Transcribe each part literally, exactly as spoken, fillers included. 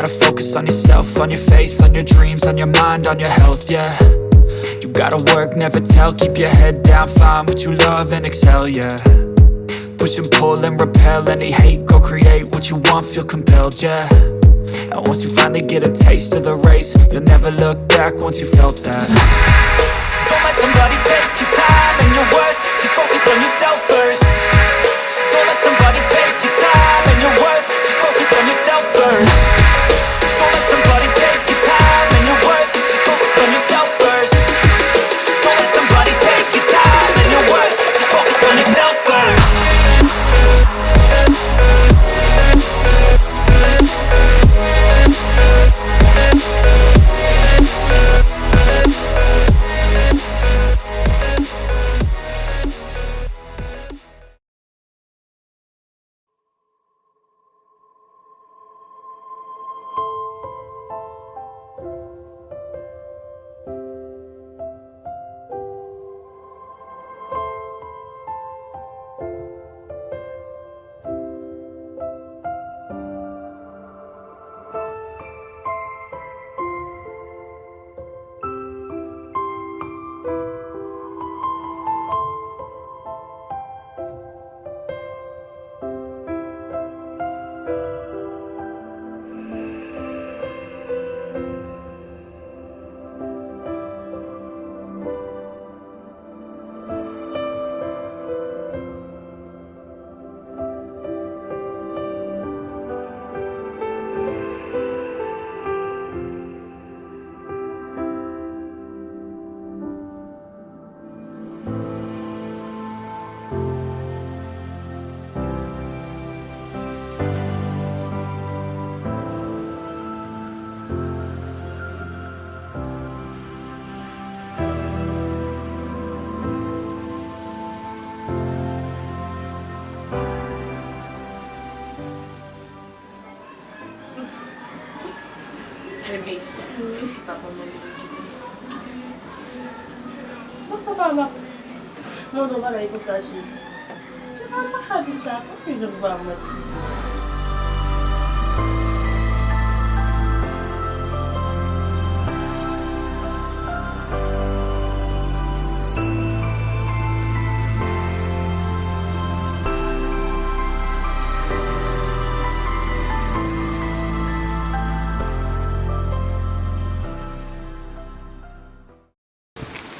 Focus on yourself, on your faith, on your dreams, on your mind, on your health, yeah. You gotta work, never tell, keep your head down, find what you love and excel, yeah. Push and pull and repel any hate, go create what you want, feel compelled, yeah. And once you finally get a taste of the race, you'll never look back once you felt that. Don't let somebody take your time and your worth, just focus on yourself first. Don't let somebody take your time and your worth, just focus on yourself first. Don't let somebody take your time and your worth, just focus on yourself first. Don't let somebody take your time and your worth, just focus on yourself first. Bebe, si papa mande m kite. Bon, papa, papa. Mande yon bagay konsa, cheri. Se pa, pa ka di m sa, fòk gen jan pou papa m mande m kite.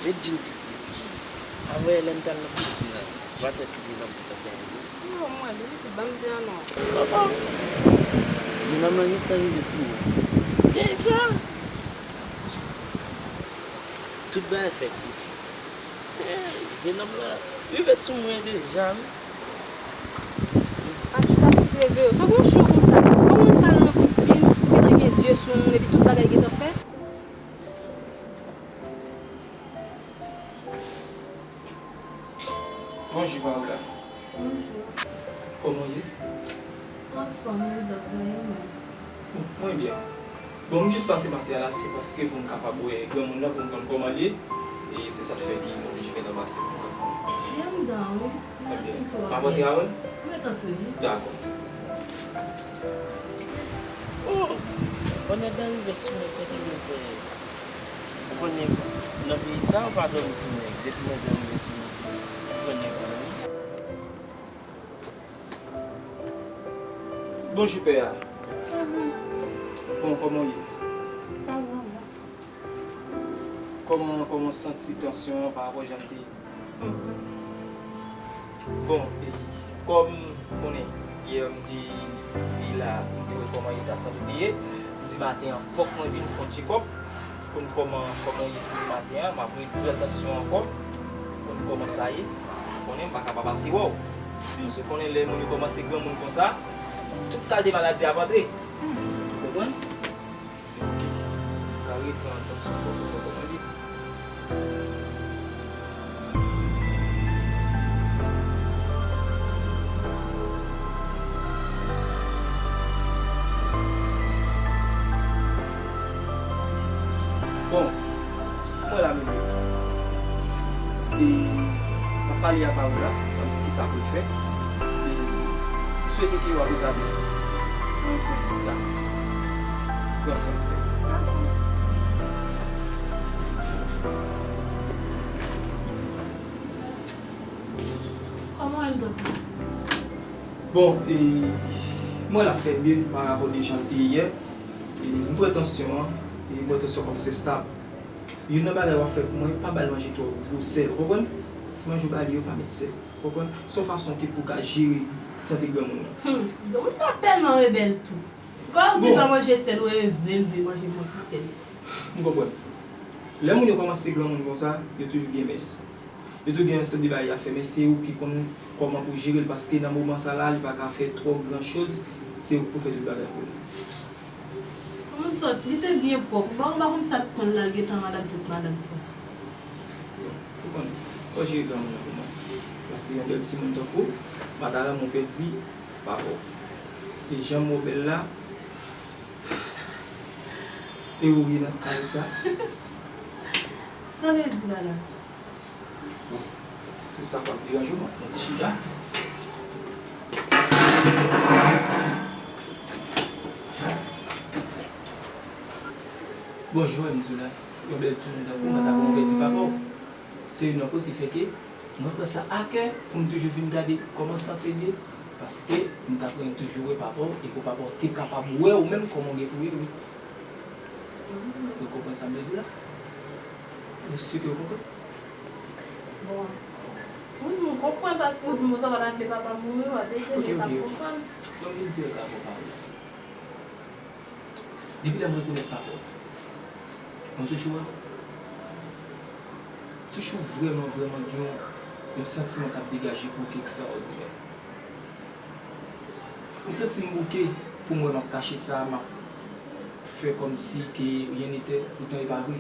Met Jean piti. Avè lè m t al nan pisin nan, m atè ti Jean nan m te t ap gade. Yo, mwen, li pitit, ban m di an non. Papa! Jean nan mwen, li t rive sou mwen. Deja! Tout bagay fèt, pitit. Hey, jenòm nan rive sou mwen deja, wi. Achte ti reve yo. Sa w gon cho konsa? Kòman w pral nan kout fil, ou gentan gen zye sou moun, epi tout bagay gentan fèt? Bonjou, Paola. Bonjou. Kòman w ye? Anfòm, wi, dòktè, e mwen? Bon, mwen byen. Bon, m jis pase maten an la, se paske pou m kapab wè granmoun nan, pou m konn kòman l ye. E se sa k fè ke m oblije gentan pase pou m kapab. Byen, m dan, wi. Trè byen. M ap antre avè l? Mwen t antre, wi. Dakò. Oh! Bonè dan rive sou mwen, se ki mwen fè. Ou konnen, nan peyi sa, ou pa dòmi sou nèg. Depi nèg lan rive sou mwen, se, ou konnen, ou konnen. Bonjou, pè a. Bon, kòman w ye? Kòman, kòman w santi tansyon an pa rapò jan l te ye? Bon, e, kòm ou konnen, yè m te, te la, m te wè kòman eta sante w te ye, m di maten an, fòk mwen vin fè yon tchekòp, konn kòman, kòman w ye pou maten an, m ap repran tansyon ankò, konn kòman sa ye, ou konnen m pa ka pa pase wè w. Paske ou konnen lè moun yo kòmanse granmoun konsa, tout kalite maladi ap antre. Ou konprann? Ok. Ou ka repran tansyon kò w, kò w, kò w, kò w, mwen di. Bon, mwen la menm yo. E, m ap pale a Paola, m ap di kisa pou l fè. E, m swete ke w ap retabli. Dakò. Pran swen. Kòman w ye, doktè? Bon, e, mwen la fè mye pa rapò de jan l te ye yè. E, m pran tansyon an, e m wè tansyon an kòmanse stab. Youn nan bagay w ap fè pou mwen, pa ba l manje twò gwo sèl, ou konprann? Ti manje w ba li yo, pa met sèl, ou konprann? Se yon fason ke pou w ka jere sante granmoun nan. Hmm, granmoun sa tèlman rebèl tou. Kò w di l pa manje sèl, ou leve l vle manje yon ti sèl. M konprann. Lè moun yo kòmanse granmoun konsa, yo toujou gen mès. Yo toujou gen yon seri de bagay y ap fè, men se ou ki konn kòman pou w jere l, paske nan moman sa la, li pa ka fè twò gran choz, se ou k pou fè tout bagay pou li. Moun sòt, li te byen pwòp. Bon, m pa konn sa k pran l la, l gentan malad tout malad sa. Ou konnen, fò w jere granmoun nan pou mwen. Paske yon bèl timoun tankou w, m pa ta renmen w pèdi papa w. E jan m wè w bèl la, e ou ri nan kare sa. Sa vle di, madam? Bon, si sa p ap deranje w, m ap fè yon ti chita. Bonjou, Mzoula. Yon bèl timoun tankou w, m pa ta renmen w pèdi papa w. Se youn nan koz ki fè ke mwen pran sa a kè pou m toujou vin gade kòman sante l ye, paske m t ap renmen toujou wè papa w, e pou papa w te kapab wè ou menm kòman w gen pou w ye, wi. Ou konprann sa m vle di la? Ou si ke w konprann? Bon. Wi, m konprann paske ou di m konsa, w pa t vle papa m mouri, w ap ede, men sa m konprann. Bon, m vin di w ankò pawòl la. Depi lè m rekonèt papa w, mwen toujou wè w. Toujou vrèman, vrèman gen yon, yon santiman k ap degaje pou w ki ekstraòdinè. M santi m bouke pou m wè m ap kache sa, m ap fè kòmsi ke rien n'était, poutan e pa vre.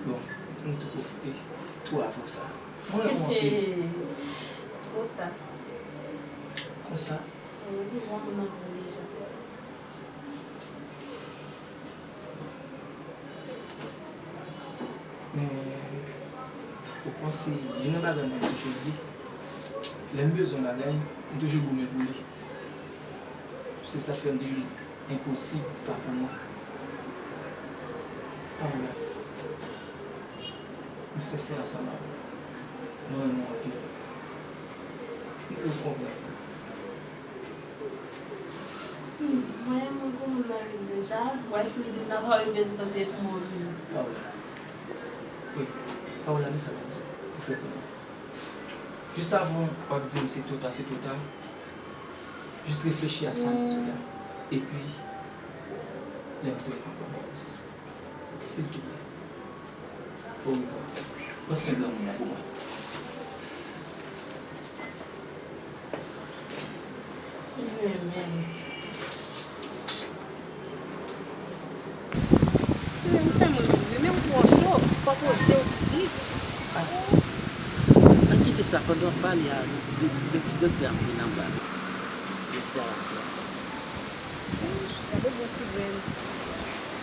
Bon, m tou pwofite tou avè w sa. Mwen renmen w anpil. Twò ta. Konsa? Wi, m wè moun nan vin deja. Men, ou panse, youn nan bagay mwen toujou di, lè m bezwen yon bagay, m toujou goumen pou li. Se sa k fè m di li enposib pa pou mwen. Paola, m sensè ansanm avè w. Mwen renmen w anpil. M vle w konprann sa. Hmm, mwen, mwen gon moun nan vin deja. Wè si l vin nan pa vin bezwen panse pou mwen vini. Paola. Wi, Paola, men sa m ap di w pou fè pou mwen. Jis avan w ap di m se twò ta, se twò ta, jis reflechi a sa m di w la. Epi, lè m tounen m ap ba w rèpons. Silvouplè. Orevwa. Pran swen granmoun nan pou mwen. Renmen. Seyè m, fè mwen renmen w twò cho. Fò poze w piti. Ah. Ann kite sa, pandan w ap pale a, yon ti do-, yon ti doktè ap vin anba. Doktè a ap vin anba. Gade bon ti grenn.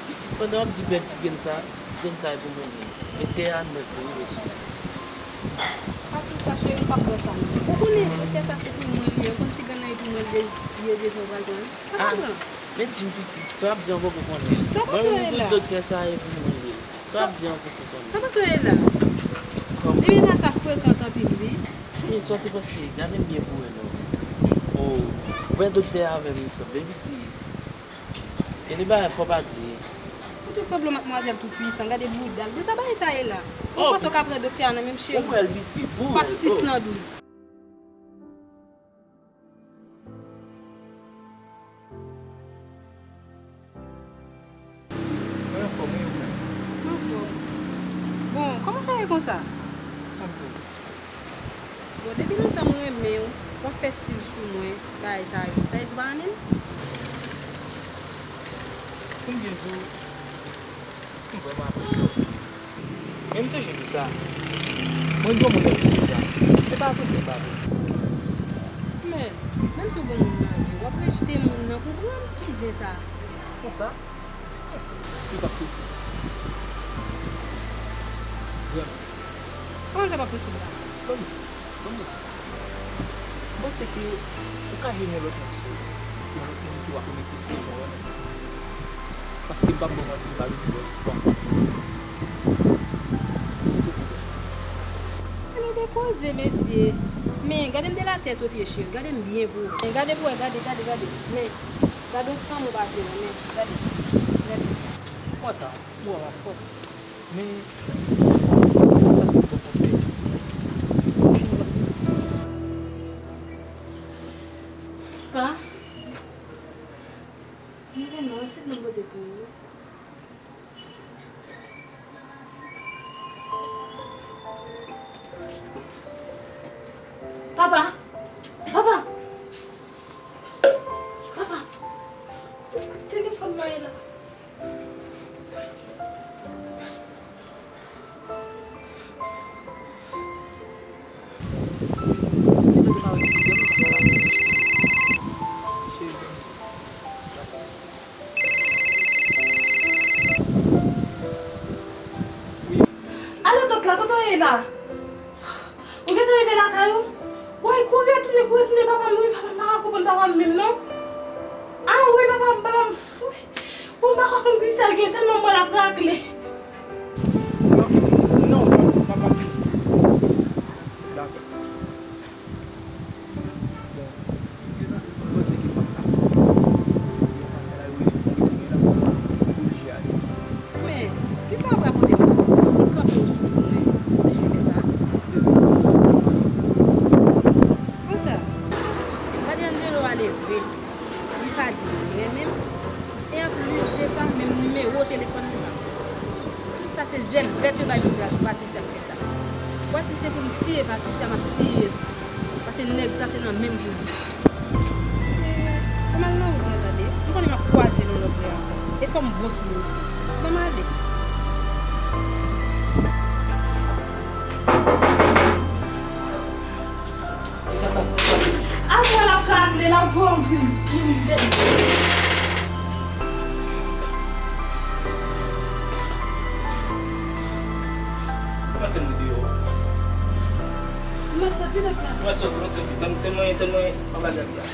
Pitit, pandan w ap di bèl ti grenn sa, ti grenn sa e pou mwen li ye. Doktè a nèk pou rive sou mwen. Pa di sa, cheri, m p ap bwè sa non. Ou konnen, doktè sa se pou mwen li ye. Ou konn ti grenn nan e pou mwen li ye deja, ou pral pran li. Sa pa pran. Men di m pitit, sa w ap di an poko konnen. Sa w panse w ye la? Mwen menm m di doktè sa e pou mwen li ye. Sa w ap di an poko konnen. Sa w panse w ye la? Kòman? Depi la sa frekan anpil wi. Wi, sa w te panse, gade m byen pou wè non. O, ou wè doktè a avè m, sa byen piti. Gen de bagay fò pa di. Ou tou sanble yon madmwazèl tou pwisan, gade bouda l. Men sa bagay sa ye la? Ou panse w ka pran doktè a nan men m cheri? Ou wè l piti, ou wè l. W ap sis nan douz. Mwen anfòm wi, ou menm? Mwen anfòm. Bon, kòman sa ye konsa? Sanble. Bon, depi lontan m renmen w, w ap fè stil sou mwen, bagay sa yo. Sa vle di w pa renmen m? Pou m byen di w, m vrèman apresye w. Men m toujou di w sa, mwen gen yon moun nan vi m deja. Se pa apresye m pa apresye w. Men, menm si w gen yon moun nan vi w, w ap rejte moun nan pou pran m? Ki zen sa? Konsa? Li p ap posib. Vrèman. Kòman l fè p ap posib la? Ban m di w, ban m di w konsa. M panse ke ou ka jwenn yon lòt moun sou, yon lòt moun ki w ap renmen plis ke jan w renmen m. Paske m p ap ba w manti, m pa bezwen wè espwa. Souple. Gade de koze, mesye. Men, gade m de la tèt o pye, cheri. Gade m byen pou ou. Men, gade pou wè, gade, gade, gade. Men, gade yon fanm ou pa vle wè, men, gade. Gade. Wè sa, m wè w ap fò. Men, se sa k fè m ba w konsèy. Pa. Mwen gen non, ti non pote pou ou. Papa! Papa! Papa! Kote telefòn mwen ye la? Alo, dòt la, kote w ye la? Ou gentan rive lakay ou? Woy, kouri retounen, kouri retounen, papa m, wi, papa m pa ka konprann papa m menm, non. A, wi, papa m, papa m, wi. Bon, m pa ka konn kisa l gen, sèlman m wè l ap rakle. Ok, non, pa, pa, pa. Dakò. Bon, m panse ke m ap, ap, si m te yon pasaj la, wi, m te gen la, m oblije ale. Men, kisa w ap rakonte m? Ou kanpe w sou kou mwen, ou oblije fè sa? Dezole. Konsa, gade Angelo ale vre. Li pa di li renmen m. E anplis de sa, menm nimewo telefòn li pa. Tout sa se zèl vèt yo bay pou Patricia k fè sa. Wè si se pou m tiye Patricia, m ap tiye l. Paske nèg sa se nan men m pou li. Se, fò m al nan wout mwen tande. M konnen m ap kwaze l yon lòt lè ankò. E fò m bon sou li osi. Ban m ale. Sa k pase, sa k pase? Apre l ap rakle, l ap voye yon gri. Ou pa tann videyo. Ou mèt soti, doktè. Ou mèt soti, mèt soti. Tann, tann mwen, tann mwen anba gad la.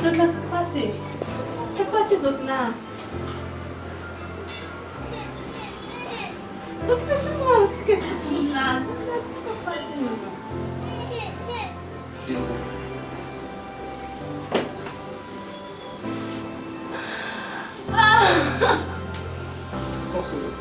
Dòt la, sa k pase? Sa k pase, dòt la? Dòt la, jan w al sike tout moun la? Dòt la, sa k pase menm? Dezole. Ah! Konsole.